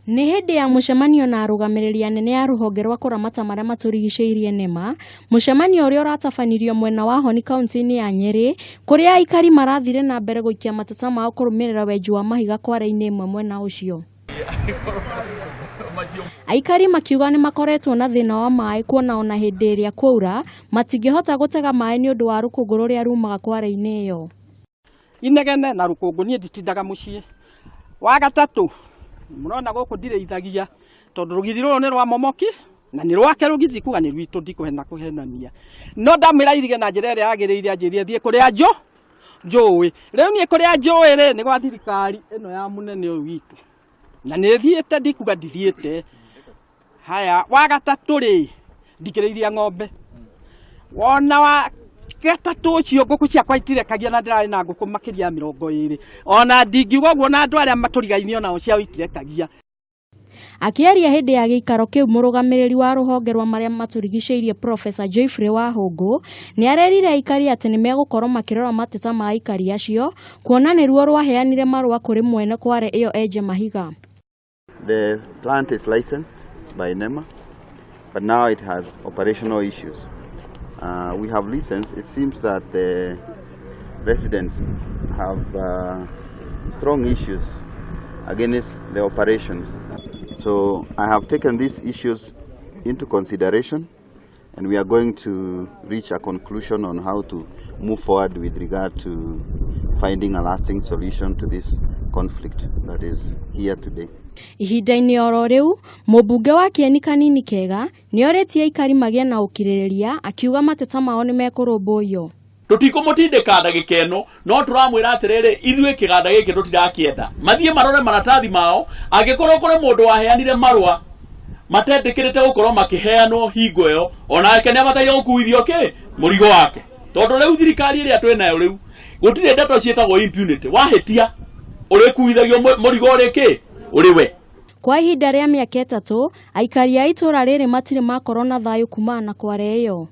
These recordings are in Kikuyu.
Nĩ hĩndĩ ya mũcemanio na arũgamĩrĩri anene a rũhonge rwa kũramata marĩa matũrigicĩirie NEMA, mũcemanio ũrĩa ũratabanirio mwena wa Honi kaunti-inĩ ya Nyĩrĩ, kũrĩa aikari marathire na mbere gũikia mateta mao kũrũmĩrĩra wenji wa mahiga kware-inĩ ĩmwe mwena ũcio. Aikari makiuga nĩ makoretwo na thĩna wa maĩ kuona ona hĩndĩ ĩrĩa kwaura matingĩhota gũtega maĩ nĩ ũndũ wa rũkũngũ rũrĩa rumaga kware-inĩ ĩyo. Inegene na rũkũngũ, niĩ nditindaga mũciĩ. Wa gatatũ, mũrona gũkũ ndirĩithagia tondũ rũgiri rũrũ nĩ rwa momoki na nĩ rwake rũgiri, ndikuga nĩ rwitũ, ndikũhena kũhenania, no ndamwĩra irige na njĩra ĩrĩa yagĩrĩire, anjĩrire thiĩ kũrĩa njũĩ. Rĩu niĩ kũrĩa njũĩ rĩ, nĩ gwa thirikari ĩno ya mũnene ũyũ witũ, na nĩ thiĩte, ndikuga ndithiĩte. Haya, wa gatatũ rĩ, ndikĩrĩithia ng'ombe. Wona wa gatatũ ũcio ngũkũ ciakwa itirekagia na ndĩrarĩ na ngũkũ makĩria ya 20. Ona ndingiuga ũguo na andũ arĩa matũrigainie onao ciao itirekagia. Akĩaria hĩndĩ ya gĩikaro kĩu mũrũgamĩrĩri wa rũhonge rwa marĩa matũrigicĩirie Professor Geoffrey Wahũngũ nĩ arerire aikari atĩ nĩ megũkorwo makĩrora mateta ma aikari acio kuona nĩruo rwaheanire marũa kũrĩ mwene kware ĩyo enje mahiga. The plant is licensed by NEMA, but now it has operational issues. We have listened. It seems that the residents have strong issues against the operations. So I have taken these issues into consideration, and we are going to reach a conclusion on how to move forward with regard to finding a lasting solution to this conflict that is here today. Ihinda-inĩ oro rĩu, mũmbunge wa Kĩeni Kanini Kega nĩ orĩtie aikari magĩe na ũkirĩrĩria, akiuga mateta mao nĩ mekũrũmbũiyo. Tũtikũmũtindĩka ndagĩka ĩno, no tũramwĩra atĩrĩrĩ, ithuĩ kĩganda gĩkĩ tũtirakĩenda. Mathiĩ marore maratathi mao, angĩkorwo kũrĩ mũndũ waheanire marũa matetĩkĩrĩte gũkorwo makĩheanwo hingo ĩyo, onake nĩ abataire gũkuithio kĩ mũrigo wake, tondũ rĩu thirikari ĩrĩa twĩ nayo rĩu gũtirĩ ndeto ciĩtagwo impunity. Wahĩtia ũrĩkuithagio mũrigo ũrĩ kĩ ũrĩ we. Kwa ihinda rĩa mĩaka 3, aikari a itũũra rĩrĩ matirĩ makorwo na thayũ kumana na kware ĩyo.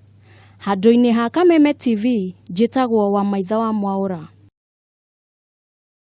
Handũ-inĩ ha Kameme TV, njĩtagwo Wamaitha wa Mwaũra.